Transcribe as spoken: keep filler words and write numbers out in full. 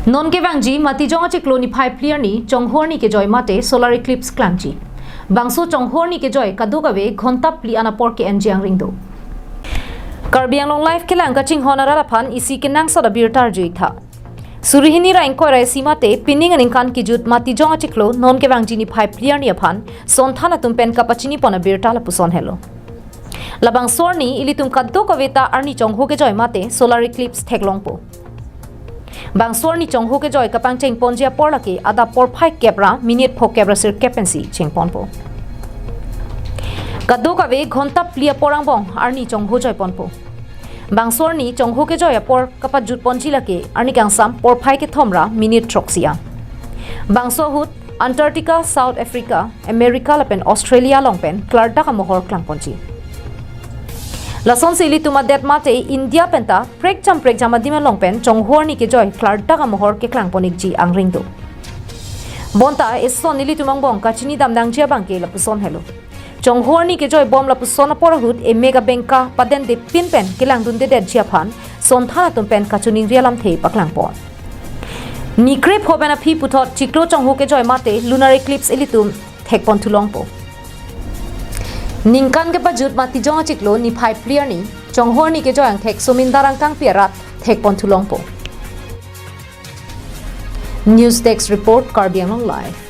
Non kevangji Matijong achiklo niphai phli arni chonghorni kejoi mate solar eclipse klangji. Bangso chonghorni kejoi kadokave ghonta phli an apor ke-enji angring do. Karbi Anglong Live kelang kachinghon arat aphan isi kenangsot abirta arju-ik tha. Suri hini ra ingkoi ra isi mate pining aningkan kejut Matijong achiklo non kevangji niphai phli arni aphan sonthan atum pen kapachini pon abirta lapuson helo. Labangso arni ilitum kadokave ta arni chongho kejoi mate solar eclipse theklongpo. Bangso arni chongho kejoi kapangcheng ponji apor lake adap porphai kep ra minute pho kep ra sirkep pensi chengponpo. Kadokave ghonta phli apor angbong arni chongho joi ponpo. Bangso arni chongho kejoi apor kapajut ponji lake arni kangsam porphai kethom ra minute throksi an. Bangso ahut Antarctica, South Africa, America lapen Australia along pen klardak amohor klang ponji. Lasonsi ilitum adet mate India penta prekjam prekjam adim along pen chonghorni kejoi klardak amohor keklang pon-ikji angring do. Bonta eson ilitum angbong kachini dam nangji abang ke lapuson helo. Chonghorni kejoi bom lapuson apor ahut emek abengka padende pin pen kelangdundedetji aphan sonthan atum pen kachiningri alamthe paklang pon. Ni krepho pen aphi puthot chiklo chongho kejoi mate lunar eclipse ilitum thekpon thulongpo. Ningkan kepajut Matijong achiklo niphai phli arni chonghorni kejoi angthek Somindar Angkangpi arat thekpon thulongpo. News Desk Report, Karbi Anglong Live.